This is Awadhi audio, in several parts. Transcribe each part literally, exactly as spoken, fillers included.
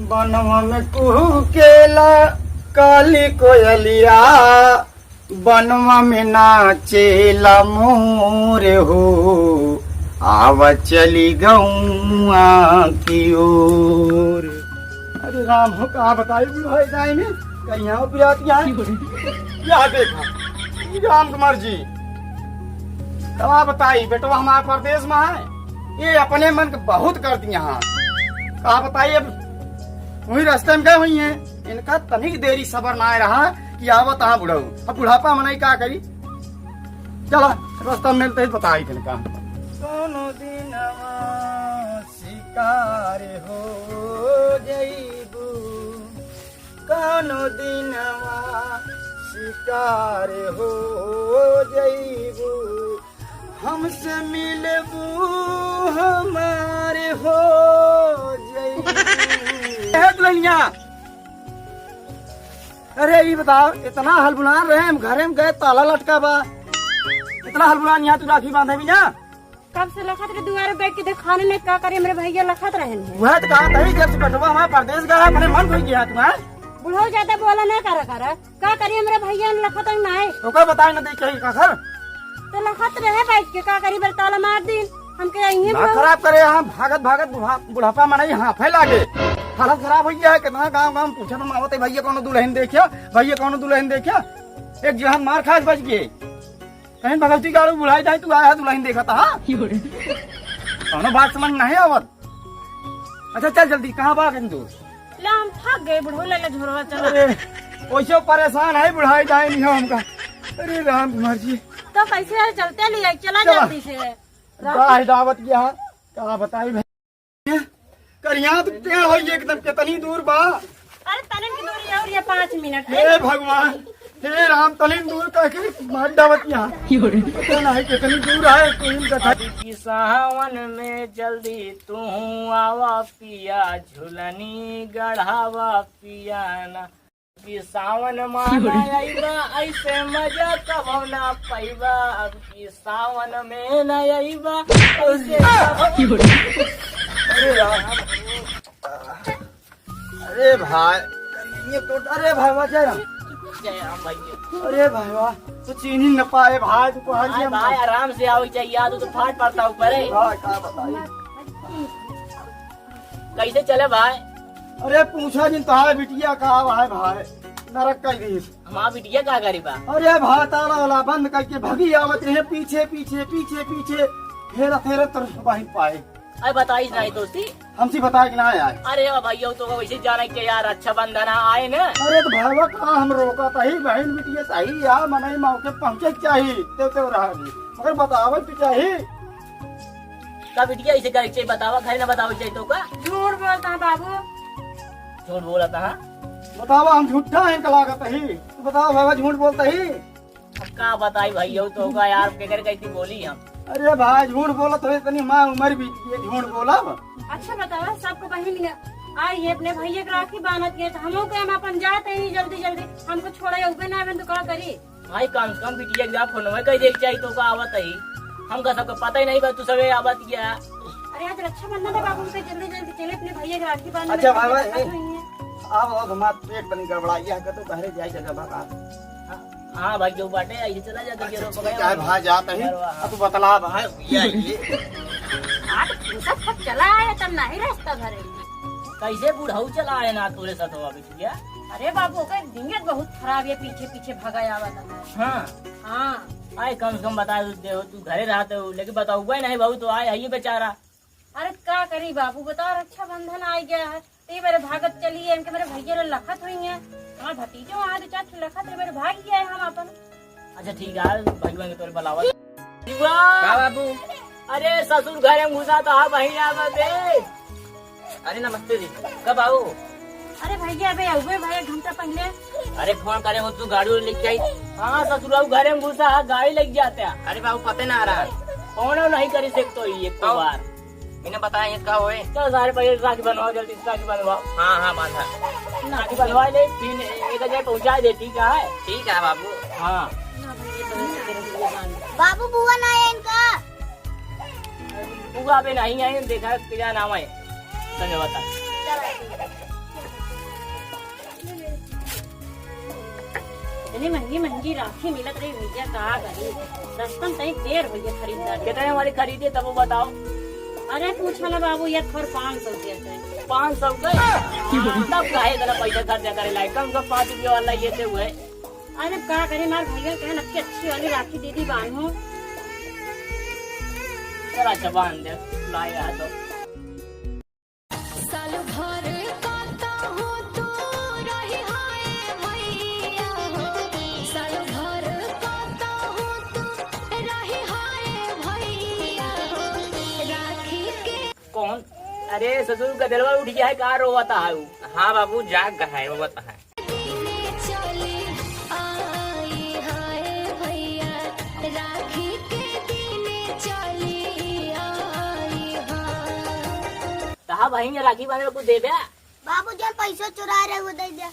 बनवा में कुहकेला काली कोयलिया, बनवा में नाचेला मोर हो, आवा चली गौआ की ओर। अरे राम हो, का बताई बुढ़ाई जाए में, कहीं यहाँ पिरात यहाँ है। या देखा, ई राम कुमार जी, का बताई, बेटवा हमार परदेस में है, ये अपने मन के बहुत कर दिया हाँ। का बताई, अब वही रास्ते में गए हुई हैं, इनका तनिक देरी सबर ना रहा कि आवत हाँ बुढ़ऊ। अब बुढ़ापा मनई का करी, चला रास्ता में मिलते ही बताई इनका। कोनो दिनवा शिकार हो जइबू, कोनो दिनवा शिकार हो जइबू, हमसे मिलबू हमार हो जइबू। ए दुल्हनिया, अरे ई बताओ, इतना हलबुलान रहे, हम घरे में गए, ताला लटका बा, इतना हलबुलान यहाँ तू राखी बांधे भी ना। कब से लखत के दुआरे बैठ के देखाने नहीं, का करी, हमरे भैया लखत रहन है। वह तो कहा तही, जब से बेटवा हमारे परदेस गया है, अपने मन भई गया तुम्हारे। बुढ़ऊ ज्यादा बोला ना करा करा, का करी, हमरे भैया ने लखत ना है। ओकर बताए ना दे कहीं का घर। तो लखत रहे बैठ के, का करी, बरताला मार दिन, हमके यहीं दिमाग बुढ़ऊ। खराब करे, हम भागत भागत बुढ़ा-, बुढ़ापा मनई हाँफे लागे, हालत खराब हो गया है, कितना गाँव गाँव पूछे तुम आवत है, भैया कौनो दुल्हन देखिया, भैया कौनो दुल्हन देखिया, एक जहान मार खाए बच गए। कहीं भगवती गाड़ू बुढ़ाई जाए, तू आया दुल्हन देखा था, हाँ? कौनो बात समझ में नहीं आवत। अच्छा चल जल्दी, कहाँ बा अखन तू? ले हम थक गए बुढ़ऊ, ले ले झोरवा चला। अरे, वैसे परेशान है बुढ़ाई जाए नहीं हो हमका। अरे राम कुमार जी। तो कैसे है, चलते ले आई, चला चला। जल्दी से। गाय दावत गया, का बताई भाई। करिया तो टेढ़ हो गई एकदम, कितनी दूर बा? अरे तनिक दूर है और ये पाँच मिनट है। हे भगवान, हे राम, तनिक दूर का के मार दावत यहाँ। पता नहीं कितनी दूर है, कोई इनका था। अब की सावन में जल्दी तू आवा पिया, झुलनी गढ़ावा पिया ना। कि सावन में ना अइबा, ऐसे मजा कबो ना पइबा। अब कि सावन में ना अइबा, ऐसे कबो अरे यार। अरे भाई, ये तो, अरे भाई, वाह, जय राम। जय राम भैया। अरे भाई, वाह, तो चीनी न पाए भाई, दोपहर भाई, के भाई, आराम से आओ, चाहिए, याद हो तो फाट पड़ता ऊपर है। भाई, का बताई? कैसे चले भाई? अरे पूछा जिन तोहार बिटिया का है भाई, नरक कई दीस। हमार बिटिया का करी बा? अरे भाई ताला वाला बंद करके भगी आवत रहे पीछे पीछे पीछे पीछे, फेरा फेरा तर बहिन पाए। अरे बताइस नहीं दोस्ती। हमसे बताए कि ना आए? अरे अब भैया तो वैसे जाने के यार रक्षाबंधन आए ना। अरे तो भाईवा का हम रोका तही बहिन बिटिया सही यार मनई मौके पहुँचे के चाही, ते ते रहा भी। मगर बतावे तो चाही। का बिटिया ऐसे करे के चाहिए बतावा, घरे ना बतावे के चाहिए तो का? झूठ बोलता है बाबू। झूठ बोलता है? बतावा हम झूठा है इनका लागत ही। तू बतावा बाबा झूठ बोलता ही। अब का बताई भैया तो का यार केकर कैसी बोली हम। अरे भाई झूठ बोलत हो इतनी माँ उम्र बीत गई झूठ बोलब। अच्छा बतावा सबको बहिन आई है अपने भैया के राखी बांधत है तो हमहू के हम अपन जात ही जल्दी जल्दी हमको छोड़ा उबे ना आवे तो का करी। भाई कम से कम बिटिया के फोन में कह देख चाहिए तो का आवत है। हमका सबका पता ही नहीं बा तू सबे आवत गया। अरे आज रक्षाबंधन है बाबू उनके जल्दी जल्दी चले अपने भैया के राखी बांधने अच्छा में भाई भाई लगे ए, हुए हैं। अब अब हमार पेट तनी गड़बड़ा गया है तो घरे जाए जगह बा का। हाँ भाई जो बाटे ऐसे चला जा तो ये रोक क्या है भाई जात है। अब तू बतला भाई ये ये। आज फुर्सत तक चला आया तब नहीं रास्ता धरे। कैसे बुढ़ऊ चला आए ना तोरे साथ हो अभी? क्या? अरे बाबू, ओकर नियत बहुत खराब है, पीछे पीछे भगा आवत है। हाँ। हाँ। आए कम से कम बता दे हो, तू घरे रहते हो, लेकिन बताऊबा ही नहीं बाबू, तो आए है ये बेचारा। अरे का करी बाबू, बताओ रक्षाबंधन आ गया है, तो ये मेरे भागत चली है, इनके मेरे भैया लोग लखत हुई हैं, हमारे भतीजे वहाँ दो चार ठो लखत है, मेरे भाग गया है हम अपन। अच्छा ठीक है, भैया के तोरे बुलावा। का बाबू? अरे ससुर घर में घुसा तो हाँ बहिन आ बे। अरे नमस्ते जी, कब आओ? अरे भैया अबे अउबे भैया घंटा पहले। अरे फोन करे हो तू गाड़ी लेके आई। हाँ ससुर घर में घुसा हाँ गाड़ी लेके जाते हैं। अरे बाबू पते ना आ रहा। फोन नहीं करी सकते हो एक तो बार। इन्हें बताया ये का होए? चल सारे पहले राखी बनवाओ, जल्दी से राखी बनवाओ। हाँ, हाँ, बांधा। राखी बनवा ले, फिर एक जगह पहुँचा दे, ठीक है? ठीक है बाबू। हाँ। बाबू बुआ ना है इनका। बुआ अबे नहीं है, देखा क्या नाम है? संजय बता। इतनी महंगी महंगी राखी मिलत रही भैया, का करी? रस्ता में तनी देर हो गया खरीदारी। कितने वाली खरीदे तब वो बताओ। अरे पूछा ना बाबू, एक ठोर पाँच सौ के थे। पाँच सौ के? तब काहे इतना पैसा खर्चा करे लायक? कम से कम पाँच रुपया वाला ये थे हुए। अरे का करी, मार भैया कहे नक्की अच्छी वाली राखी दीदी बांधो। चल अच्छा बांध दे, लाई आ तो। साल भर कतहूँ तू रही हाय भैया हो, साल भर कतहूँ तू रही हाय भैया हो, राखी के कौन? अरे ससुर, गदरवा उठ गया है, का रोवत है उ? हाँ बाबू, जाग गया है, रोवत है। दिने चली आई हाय भैया, राखी के दिने चली आई हाँ। कहा बहिन, राखी बांधे कुछ देबे? बाबू जौन पैसा चुरा रहे वो दे दे।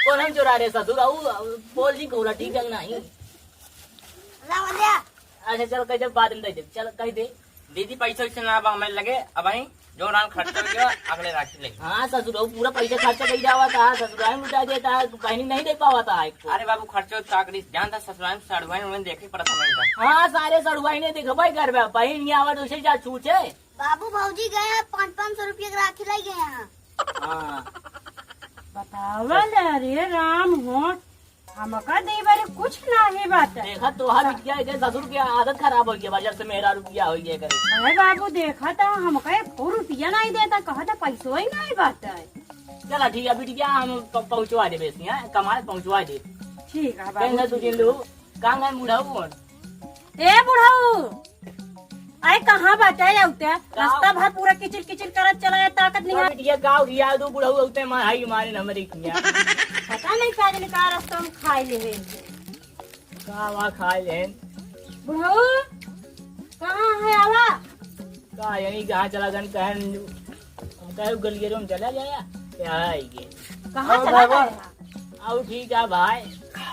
कौन हम चुरा रहे ससुर? ऊ बोल जी कोला ठीक है नहीं। लावा दे। अच्छा चल, कह दे, बाद में दे दे। चल कह दे। दीदी पैसा वैसा ना बा हमारे लगे, अब आई जो रान खर्च कर गया, अगले राखी ले। हाँ ससुर, ऊ पूरा पैसा खर्च कर जावा था, ससुराल में लुटा देता है, बहनी नहीं दे पावा था एक को। अरे बाबू, खर्चो का करी, जानता ससुराल में सड़ुआइन उड़ुआइन देखे पड़त हमें इनका। हाँ, सारे सड़ुआइन देखबे करबे, बहन यहाँ आवा तो उसे जा छूछे। बाबू भौजी गए हैं, पाँच पाँच सौ रुपया के राखी ले गए हैं। हाँ। बतावा ले रे राम हो, हमका दे बारे कुछ नाही बाटे। देखा तोहार बिटिया के ससुर के आदत खराब हो गया बा, जब से मेहरारू बियाह हो गया करे। अरे बाबू देखा त हमका एको रुपया नाही देता, कहा त पैसो ही नाही बाटे। चला ठीक है बिटिया, हम प-, पहुँचवा देबे, यहाँ कमाए पहुँचवा दे। ठीक है बाबू। टेंशन तू जिन लो, कहाँ गए बुढ़ऊ? ए बुढ़ऊ, अरे कहाँ बाटे आउते? का? रास्ता भर पूरा किचिर किचिर करत चला है, ताकत नहीं का है। बिटिया गाँव की याद हो, बुढ़ऊ आउते मार हाई मारे न हमरे किया। पता नहीं का जाने का रास्ता हम खाए ले हैं। का वा खाए ले हैं? बुढ़ऊ, कहाँ है आवा? का यही कहाँ चला गन कहन, हम कहे गलियरों में चला जाया, क्या है ये? कहाँ और चला बाबा? गया? आऊ ठीक है भाई,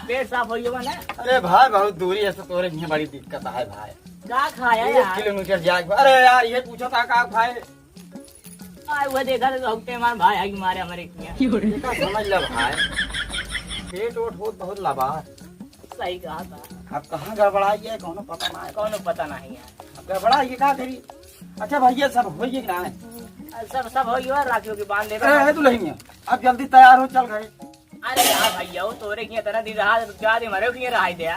पेट साफ होइए बा ना? अरे भाई, बहुत दूरी है, तो तोरे लिए बड़ी दिक्कत है भाई। का खाया एक यार? किलोमीटर जाए के बा। अरे यार, ये पूछा था का भाई? आए हुए देखा तो हफ्ते मार भाई आई मारे हमारे किया। ये का समझ ले भाई, पेट ओट होत बहुत लबार। सही कहा था। अब कहाँ गड़बड़ाई है, कौनो पता ना है। कौनो पता नहीं है। अब गड़बड़ाई है, का करी? अच्छा भैया, सब होइए कि ना है? सब, सब होइए, राखियों की बांध देगा। अरे, है दुल्हनिया, अब जल्दी तैयार हो, चल घरे। अरे यार भैया, वो तोरे की इतना दिन रहा, तो क्या दिन मरे की रहा दे।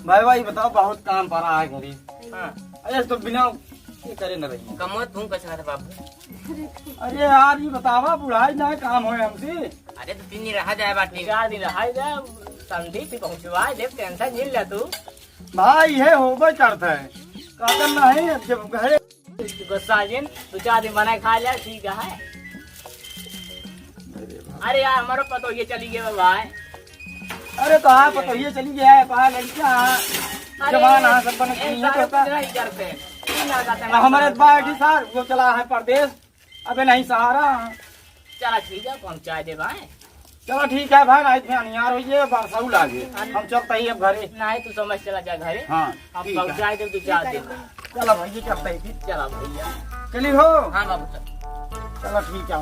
भाई, भाई, बताओ, बहुत काम पड़ा है घरे। हाँ। अरे, तो बिना ये करे न रही। कमो तू कैसे बाबू? अरे यार, ये बतावा, बुढ़ाई ना काम होए हमसे। अरे, तो तीन दिन रहा जाए बाटी। चार दिन रहा जाए, संदीप भी पहुँचवा दे, टेंशन नहीं ले तू। भाई, ये होबे करता है। कहता नहीं, जब घरे गुस्सा जिन, दो चार दिन बनाए खा लिया, ठीक है। अरे यार, हमारा पतोहिए चली गए भाई। अरे तो हाँ, पतोहिए चली गया है, कहाँ लड़कियाँ, हाँ। अरे, जवान, हाँ, सब बने एक नहीं है साल तो कुछ नहीं करते। तीन आ जाते हैं। हमारे बाटी सार, वो चला है परदेश, अबे नहीं सहारा। चला ठीक है, पहुँचा दे भाई। चला ठीक है भाई, रात में अनियार होइए, बरसाऊ लागे। हम चलते ही अब घरे। नहीं, तू समझ चला जा घरे। हाँ, हम ठीक है। पहुँचा दे, तू जा दे। चला भाई, ये चलते ही फिर। चला भैया। चली हो? हाँ बाबू, चल। चला ठीक है।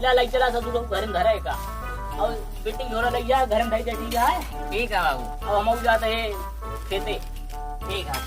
ले, ले चला ससुर, हम घर में धरे का। और बेटी झोला ले जा, घर में धरे दे, ठीक है? ठीक है बाबू। अब हम जाते हैं खेते। ठीक है।